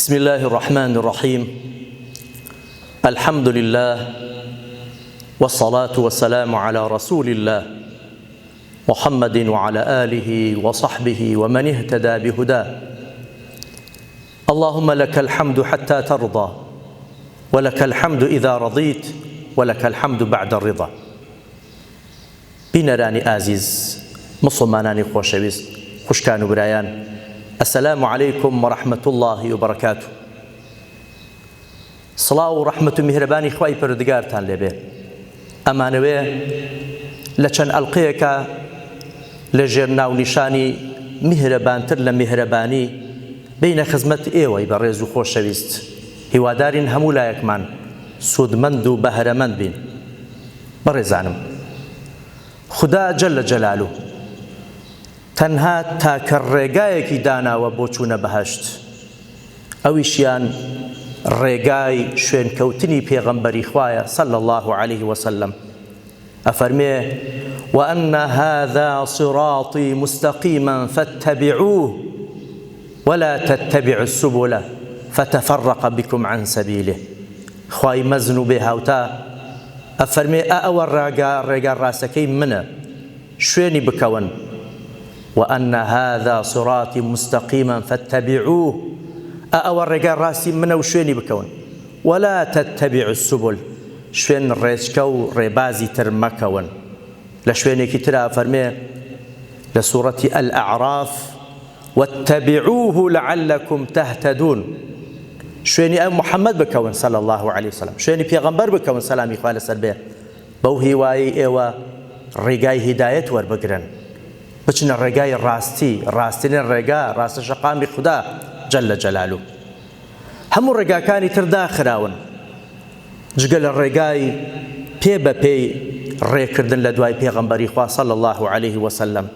بسم الله الرحمن الرحيم الحمد لله والصلاة والسلام على رسول الله محمد وعلى آله وصحبه ومن اهتدى بهداه اللهم لك الحمد حتى ترضى ولك الحمد إذا رضيت ولك الحمد بعد الرضا بینەرانی ئازیز، موسڵمانانی خۆشەویست، خوشکان و برایان، السلام علیکم و رحمە اللە و بەرەکاتو. سڵاو و ڕەحمەت و میهرەبانی خوای پەروەردگارتان لێبێ. ئەمانەوێ لە چەند ئەڵقەیەکا لە ژێر ناونیشانی میهرەبانتر لە میهرەبانی بێینە خزمەت ئێوەی بەڕێز و خۆشەویست. هیوادارین هەموو لایەکمان سوودمەند و بەهرەمەند بین. بەڕێزانم خودا جل جلالە تەنها تاکە ڕێگایەکی داناوە بۆ چوونە بەهەشت ئەویشیان ڕێگای شوێنکەوتنی پێغەمبەری خوایە صلی اللە علیه وسلم ئەفەرمێ وأن هذا صراطی مستقیما فاتبعوه ولا تتبعوا السبل فتفرق بكم عن سبیله خوای مەزن و بێ هاوتا ئەفەرمێ ئا ئەوە ڕێگا ڕێگا ڕاستەکەی منە شوێنی بکەون وان هذا صراطی مستقیما فاتبعوه ئا ئەوە ڕێگای ڕاستی منە و شوێنی بکەون ولا تتبعوا السبل شوێن ڕێچکە و ڕێبازی تر مەکەون لە شوێنێکی ترا ئەفەرمێ لە سوڕەتی الاعراف واتبعوه لعلکم تهتدون شوێنی ئەو محمد بکەون صلی اللە علیە وسلم شوێنی پێغەمبەر بکەون سەلامی خوا لەسەر بێ بەو هیوایەی ئێوە ڕێگای هیدایەت وەربگرن بچنە ڕێگای ڕاستی ڕاستترین ڕێگا ڕاستە شەقامی خودا جل جلالو هەموو ڕێگاکانی تر داخراون جگە لە ڕێگای پێ بە پێی ڕێکردن لە دوای پێغەمبەری خوا صلی الله علیه وسلم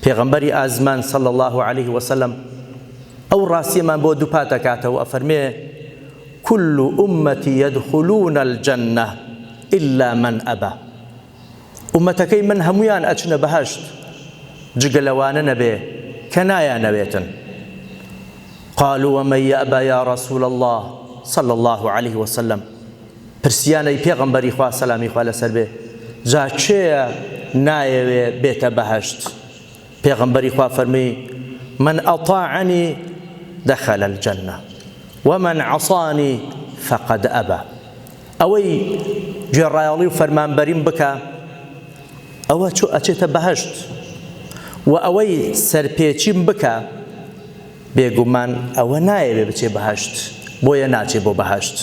پێغەمبەری ئازمان صلی اللە علیه وسلم ئەو ڕاستیەمان بۆ دووپات دەکاتەوە ئەفەرمێ كل أمتي يدخلون الجنة إلا من أبى ئومەتەکەی من هەمویان ئەچنە بەهەشت جگە لەوانە نەبێ کە نایانەوێتن قالوا ومن يأبى يا رسول الله صلى الله عليه وسلم پرسیان ئەی پێغەمبەری خوا سەلامی خوا لەسەر بێ جا کێیە نایەوێ بێتە بەهەشت؟ پێغەمبەری خوا فەرمووی من اطاعنی دخل الجنە ومن عصانی فقد ابی ئەوەی گوێڕایەڵی و فەرمانبەریم بکا ئەوە چۆ ئەچێتە بەهەشت و ئەوەی سەرپێچیم بکا بێگومان ئەوە نایەوێ بچێ بەهەشت بۆیە ناچێ بۆ بەهەشت.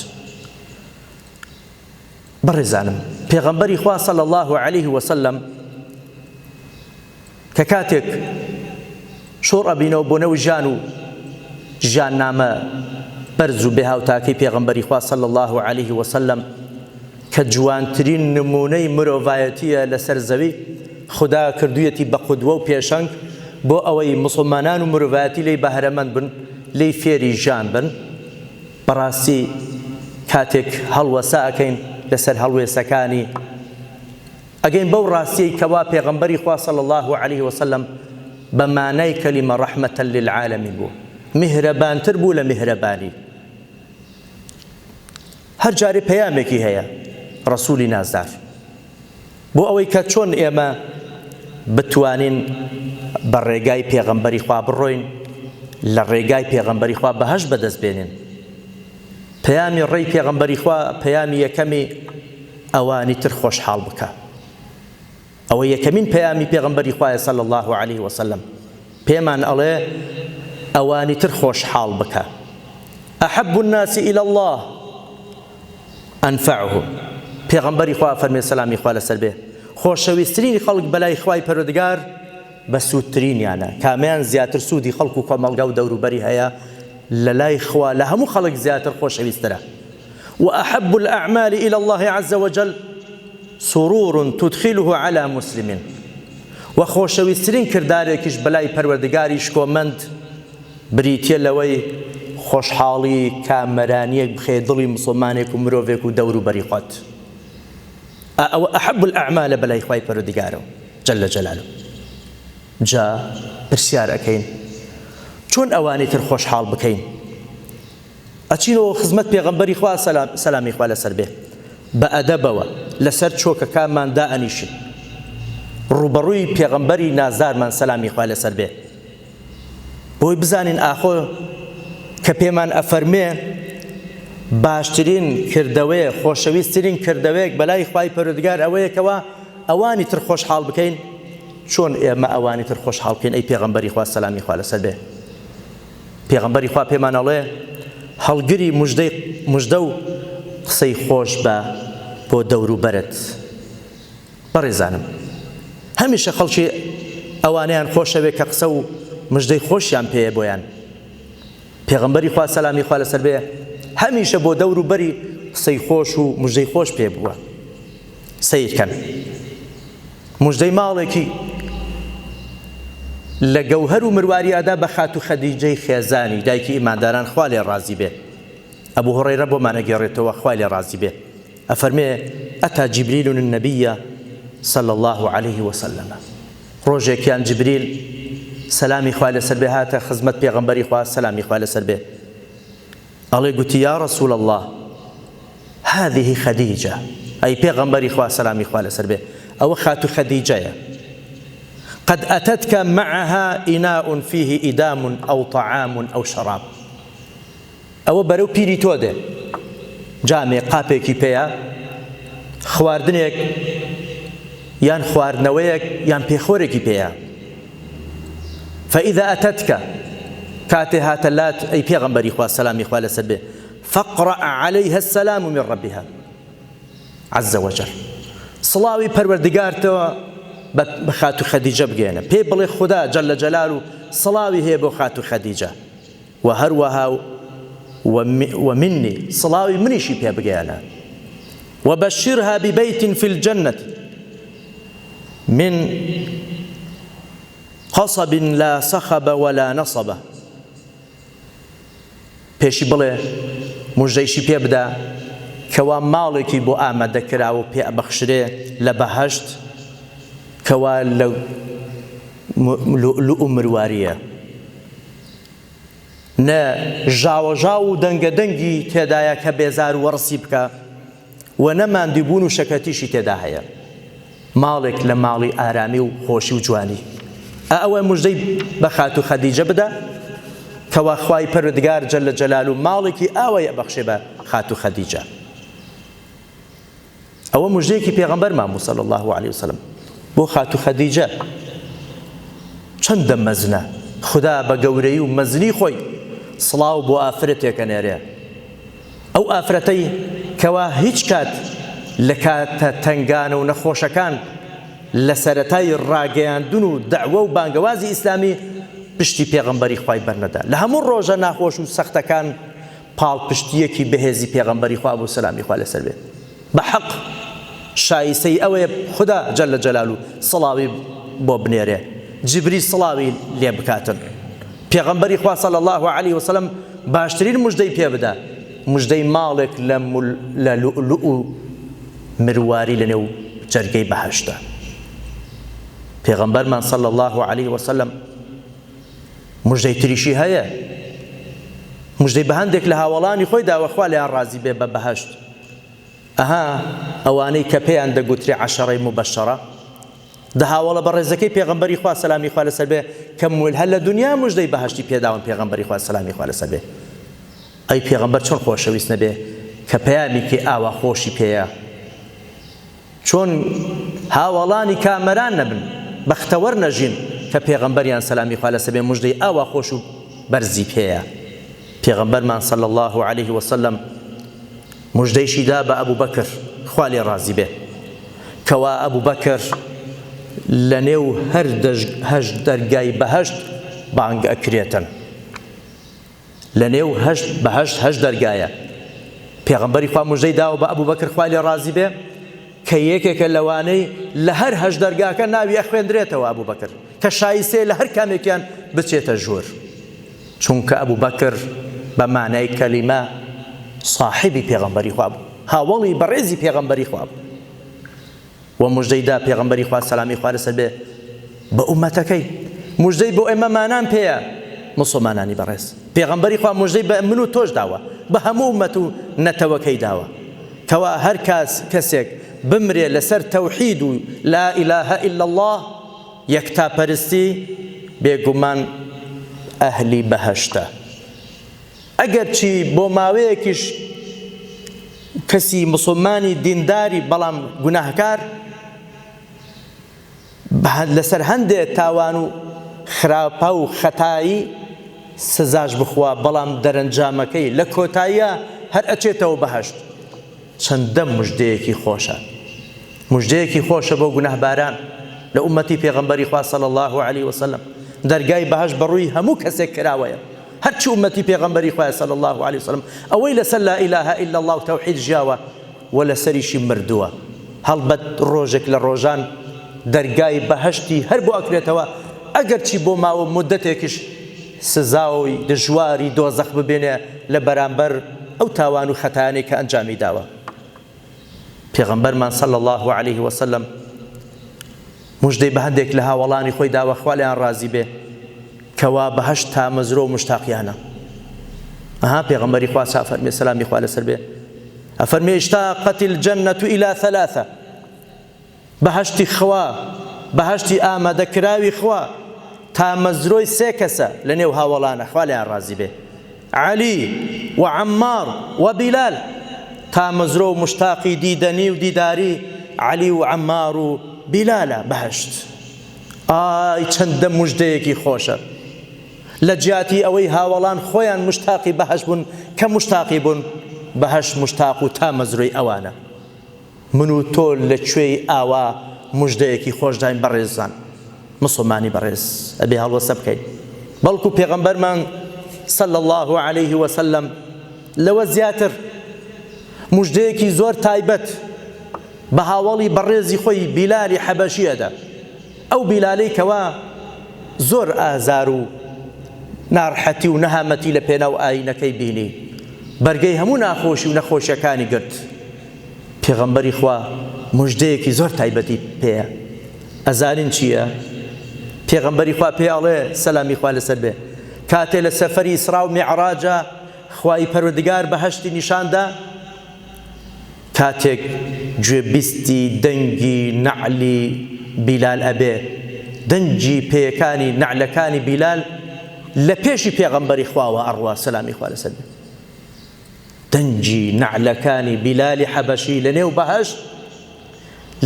بەڕێزانم پێغەمبەری خوا صلی اللە علیه وسلم کە کاتێک شۆڕ ئەبینەوە بۆ نەو ژیان و ژیاننامە بەرز و بێهاوتاکەی پێغەمبەری خوا صلی اللە علیه وسلم کە جوانترین نمونەی مرۆڤایەتیە لەسەر زەوی خودا کردویەتی بە قودوە و پێشەنگ بۆ ئەوەی موسڵمانان و مرۆڤایەتی لێی بەهرەمەند بن لێی فێری ژیان بن بەڕاستی کاتێک هەڵوەسە ئەکەین لەسەر هەڵوێسەکانی ئەگەین بەو ڕاستیەی کەوا پێغەمبەری خوا صلی اللە علیه وسلم بە مانای کەلیمە رحمە للعالمین بوو میهرەبانتر بوو لە میهرەبانی هەر جارێ پەیامێکی هەیە ڕەسولی نازدار بۆ ئەوەی کە چۆن ئێمە بتوانین بە ڕێگای پێغەمبەری خوا بڕۆین لە ڕێگای پێغەمبەری خوا بەهەشت بەدەست بێنین پەیامی ڕێی پێغەمبەری خوا پەیامی یەکەمی ئەوانی تر خۆشحاڵ بکە ئەوە یەکەمین پەیامی پێغەمبەری خوایە صلی اللە علیه وسلم پێمان ئەڵێ ئەوانی تر خۆشحاڵ بکە احب الناس الی اللە انفعهم پێغەمبەری خوا فەرمێ سەلامی خوا لەسەر بێ خۆشەویسترینی خەڵک بەلای خوای پەروەردگار بەسوودترینیانە کامیان زیاتر سوودی خەڵک و کۆمەڵگا و دەوروبەری هەیە لەلای خوا لە هەموو خەڵک زیاتر خۆشەویسترە وأحب الأعمال إلى الله عز وجل سرور تدخله على مسلم وە خۆشەویسترین کردارێکیش بەلای پەروەردگاری شکۆمەند بریتیە لەوەی خۆشحاڵی کامەرانیەک بخەیە دڵی موسڵمانێک و مرۆڤێک و دەوروبەری خۆت ئا ئەوە أحب الأعمال بەلای خوای پەروەردگارەوە جل جلاله جا پرسیار ئەکەین چۆن ئەوانی تر خۆشحاڵ بکەین؟ ئەچینەوە خزمەت پێغەمبەری خوا سەلامی خوا لەسەر بێ بە ئەدەبەوە لەسەر چۆکەکانمان دائەنیشین ڕووبەڕووی پێغەمبەری نازدارمان سەلامی خوا لەسەر بێ بۆی بزانین ئاخۆ کە پێمان ئەفەرمێ باشترین کردەوەیە خۆشەویستترین کردەوەیەک بەلای خوای پەروەردگار ئەوەیە کەوا ئەوانی تر خۆشحاڵ بکەین چۆن ئێمە ئەوانی تر خۆشحاڵ بکەین ئەی پێغەمبەری خوا سەلامی خوا لەسەر بێ پێغەمبەری خوا پێمان ئەڵێ هەڵگری مژدەی مژدە و قسەی خۆش بە بۆ دەوروبەرت بەڕێزانم هەمیشە خەڵکی ئەوانەیان خۆشەوێ کە قسە و مژدەی خۆشیان پێیە بۆیان پێغەمبەری خوا سەلامی خوا لەسەر بێ هەمیشە بۆ دەور و بەری قسەی خۆش و مژدەی خۆش پێ بووە سەیر کەن مژدەی ماڵێکی لە گەوهەر و مرواری ئەدا بە خاتوو خەدیجەی خێزانی دایکی ئیمانداران خوا لێ ڕازی بێ ئەبوو هوڕەیرە بۆمان ئەگێڕێتەوە خوای لێ ڕازی بێ ئەفەرمێ أتى جبريل النبي صلى الله عليه وسلم ڕۆژێکیان جبریل سەلامی خوای لەسەر بێ هاتە خزمەت پێغەمبەری خوا سەلامی خوای لەسەر بێ ئەڵێ گوتی یا رسول اللە هذه خدیجە ئەی پێغەمبەری خوا سەلامی خوا لەسەر بێ ئەوە خاتوو خەدیجەیە قد أتتك معها إناء فيه إدام أو طعام أو شراب ئەوە بەرەو پیری تۆ دێ جامێ قاپێکی پێیە خواردنێک یان خواردنەوەیەک یان پێخۆرێکی پێیە فإذا أتتك کاتێ هاتە لات ئەی پێغەمبەری خوا سەلامی خوا لەسەر بێ فاقرأ عليها السلام من ربها عز وجل سڵاوی پەروەردگارتەوە بە خاتوو خەدیجە بگەێنە پێی بڵێ خودا جل جلال و سڵاوی هەیە بۆ خاتوو خەدیجە و هەروەها ومنی سڵاوی منیشی پێ بگەیەنە وبشرها ببيت في الجنة من قصب لا صخب ولا نصب پێشی بڵێ مژدەیشی پێ بدە کەوا ماڵێکی بۆ ئامادە کراوە و پێ ئەبەخشرێ لە بەهەشت کەوا لە لوئلوء و مرواریە نە ژاوەژاو و دەنگە دەنگی تێدایە کە بێزار و وەڕسی بکا و نە ماندووبوون و شەکەتیشی تێدا هەیە. ماڵێک لە ماڵی ئارامی و خۆشی و جوانی. ئا ئەوە مژدەی بە خاتوو خەدیجە بدە کەوا خوای پەروەردگار جل جلالە ماڵێکی ئاوای ئەبەخشێ بە خاتوو خەدیجە. ئەوە مژدەیەکی پێغەمبەرمان بوو صلی اللە علیە وسلم بۆ خاتوو خەدیجە چەندە مەزنە خودا بە گەورەی و مەزنی خۆی سڵاو بۆ ئافرەتێک ئەنێرێ ئەو ئافرەتەی کەوا هیچ کات لە کاتە تەنگانە و نەخۆشەکان لە سەرەتای ڕاگەیاندن و دەعوە و بانگەوازی ئیسلامی پشتی پێغەمبەری خوای بەرنەدا لە هەموو ڕۆژە ناخۆش و سەختەکان پاڵپشتییەکی بەهێزی پێغەمبەری خوا بوو سەلامی خوا لەسەر بێت بە حەق شایستەی ئەوەیە خودا جل جلالە سڵاوی بۆ بنێرێ جبریل سڵاوی لێ بکاتن پێغەمبەری خوا صلی الله علیه وسلم باشترین مژدەی پێ بدا مژدەی ماڵێک لە لە لؤلؤ و مرواری لەنێو جەرگەی بەهەشتە پێغەمبەرمان صلی الله علیه وسلم مژدەی تریشی هەیە، مژدەی بە هەندێک لە هاوەڵانی خۆی داوە خوا لێیان ڕازی بێ بە بەهەشت. ئەها ئەوانەی کە پێیان دەگوترێ عەشەرەی موبەشەرە، دە هاوەڵە بەڕێزەکەی پێغەمبەری خوا سەلامی خوا لەسەر بێ کە هەر لە دونیا مژدەی بەهەشتی پێداون پێغەمبەری خوا سەلامی خوا لەسەر بێ. ئەی پێغەمبەر چۆن خۆشەویست نەبێ کە پەیامێکی ئاوا خۆشی پێیە؟ چۆن هاوەڵانی کامەران نەبن، بەختەوەر نەژین کە پێغەمبەریان سەلامی خوا لەسەر بێ موژدەی ئاوا خۆش و بەرزی پێیە. پێغەمبەرمان صلی اللە علیه وسلم موژدەیشی دا بە ئەبوبەکر خوا لێ ڕازی بێ کەوا ئەبوبەکر لە نێو هەر هەشت دەرگای بەهەشت بانگ ئەکرێتن. لە نێو هەشت بەهەشت هەشت دەرگایە پێغەمبەری خوا مژدەی داوە بە ئەبوبەکر خوای لێ ڕازی بێ کە یەکێکە لەوانەی لە هەر هەشت دەرگاکە ناوی ئەخوێندرێتەوە ئەبوبەکر کە شایستەیە لە هەر کامێکیان بچێتە ژوور چونکە ئەبوبەکر بە مانای کەلیمە صاحبی پێغەمبەری خوا بوو هاوەڵی بەڕێزی پێغەمبەری خوا بوو وە موژدەی دا پێغەمبەری خوا سەلامی خوا لەسەر بێ بە ئوممەتەکەی موژدەی بۆ ئێمەمانان پێیە موسڵمانانی بەڕێز پێغەمبەری خوا موژدەی بە من و تۆش داوە. بە هەموو ئوممەت و نەتەوەکەی داوە. کەوا هەر کاس کەسێک بمرێ لەسەر تەوحید و لا الە الا اللە، یەکتاپەرستی، بێگومان ئەهلی بەهەشتە. ئەگەرچی بۆ ماوەیەکیش کەسی موسڵمانی دینداری بەڵام گوناهکار لەسەر هەندێ تاوان و خراپە و خەتایی سزاش بخوا بەڵام دەرەنجامەکەی لە کۆتاییا هەر ئەچێتەوە بەهەشت. چەندە مژدەیەکی خۆشە مژدەیەکی خۆشە بۆ گوناهباران لە ئومەتی پێغەمبەری خوا صلی اللە علیه وسلم دەرگای بەهەشت بەڕووی هەموو کەسێک کراوەیە هەرچی ئومەتی پێغەمبەری خوایە صلی اللە علیه وسلم ئەوەی لەسەر لا اله الا اللە و تەوحید ژیاوە و لەسەریشی مردووە هەڵبەت ڕۆژێک لە ڕۆژان دەرگای بەهەشتی هەر بۆ ئەکرێتەوە ئەگەرچی بۆ ماوە مودەتێکیش سزای دژواری دۆزەخ ببینێ لە بەرامبەر ئەو تاوان و خەتایانەی کە ئەنجامی داوە. پێغەمبەرمان صلی اللە علیه وسلم مژدەی بە هەندێک لە هاوەڵانی خۆی داوە خوا لێیان ڕازی بێ کەوا بەهەشت تامەزرۆ و مشتاقیانە. ئەها پێغەمبەری خوا چا فەرمێ سەلامی خوا لەسەر بێ ئەفەرمێ اشتاقت الجنة الى ثلاثة بەهەشتی خوا، بەهەشتی ئامادەکراوی خوا، تامەزرۆی سێ کەسە لە نێو هاوەڵانە خوا لێیان ڕازی بێ، عەلی و عەممار و بیلال، تامەزرۆ و موشتاقی دیدەنی و دیداری عەلی و عەممار و بیلالە بەهەشت. ئای چەندە موژدەیەکی خۆشە! لە جیاتی ئەوەی هاوەڵان خۆیان موشتاقی بەهەشت بوون کە موشتاقی بوون، بەهەشت موشتاق و تامەزرۆی ئەوانە. من و تۆ لە کوێی ئاوا موژدەیەکی خۆشداین بەڕێزان موسڵمانی بەڕێز ئەبێ هەڵوەستە بکەین بەڵکو پێغەمبەرمان صلی اللە علیه وسلم لەوە زیاتر موژدەیەکی زۆر تایبەت بە هاوەڵی بەڕێزی خۆی بیلالی حەبەشی ئەدا ئەو بیلالەی کەوا زۆر ئازار و ناڕحەتی و نەهامەتی لە پێناو ئایینەکەی بینی بەرگەی هەموو ناخۆشی و نەخۆشیەکانی گرت پێغەمبەری خوا مژدەیەکی زۆر تایبەتی پێیە ئەزانین چییە؟ پێغەمبەری خوا پێ ئەڵێ سەلامی خوا لەسەر بێ کاتێ لە سەفەری ئیسرا و میعراجا خوای پەروەردگار بەهەشتی نیشاندا کاتێک گوێبیستی دەنگی نەعلی بیلال ئەبێ دەنگی پێیەکانی نەعلەکانی بیلال لە پێشی پێغەمبەری خواوە ئەڕوا سەلامی خوا لەسەر بێ دەنگی نەعلەکانی بیلالی حەبەشی لە نێو بەهەشت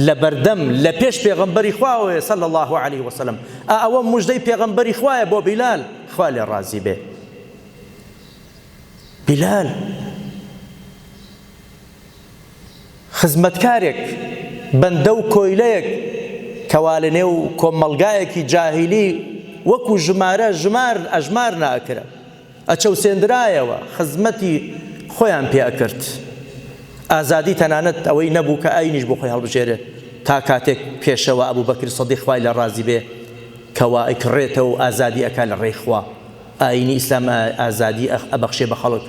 لە بەردەم لە پێش پێغەمبەری خواوەیە صلی اللە علیه وسلم ئا ئەوە مژدەی پێغەمبەری خوایە بۆ بیلال خوا لێ ڕازی بێ بیلال خزمەتکارێک بەندە و کۆیلەیەک کەوا لە نێو کۆمەڵگایەکی جاهیلی وەکو ژمارە ژمار ئەژمار ناکرا ئەچەوسێندرایەوە، خزمەتی خۆیان پێ ئەکرد. ئازادی تەنانەت ئەوەی نەبوو کە ئاینیش بۆ خۆی هەڵبژێرێ، تا کاتێک پێشەوا ئەبوبەکر سدیق خوای لێ ڕازی بێ کەوا ئەیکڕێتەوە و ئازادی ئەکا لە ڕێی خوا. ئاینی ئیسلام ئازادی ئەبەخشێ بە خەڵک.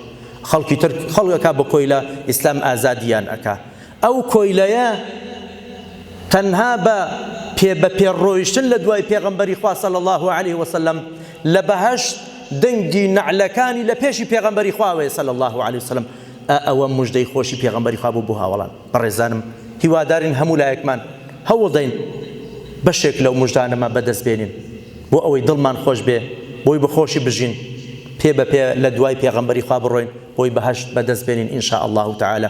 خەڵکی تر خەڵک ئەکا بە کۆیلە، ئیسلام ئازادیان ئەکا. ئەو کۆیلەیە تەنها بە پێ بە پێ ڕۆیشتن لە دوای پێغەمبەری خوا صلی اللە علیه وسلم لە بەهەشت دەنگی نەعلەکانی لە پێشی پێغەمبەری خواوەیە صلی اللە علیه وسلم ئا ئەوە مژدەی خۆشی پێغەمبەری خوا بوو بۆ هاوەڵان بەڕێزانم هیوادارین هەموو لایەکمان هەوڵدەین بەشێک لەو مژدانەمان بەدەست بێنین بۆ ئەوەی دڵمان خۆش بێ بۆی بەخۆشی بژین پێ بە پێ لە دوای پێغەمبەری خوا بڕۆین بۆی بەهەشت بەدەست بێنین ان شاء اللە تعالی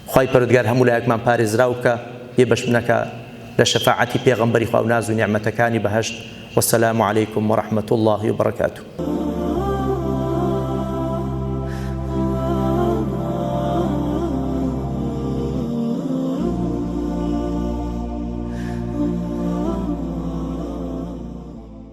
خوای پەروەردگار هەموو لایەکمان پارێزراو بکا بێ بەش نەکا لە شەفاعەتی پێغەمبەری خوا و ناز و نیعمەتەکانی بەهەشت والسلام علیکم ورحمە اللە وبرکاته.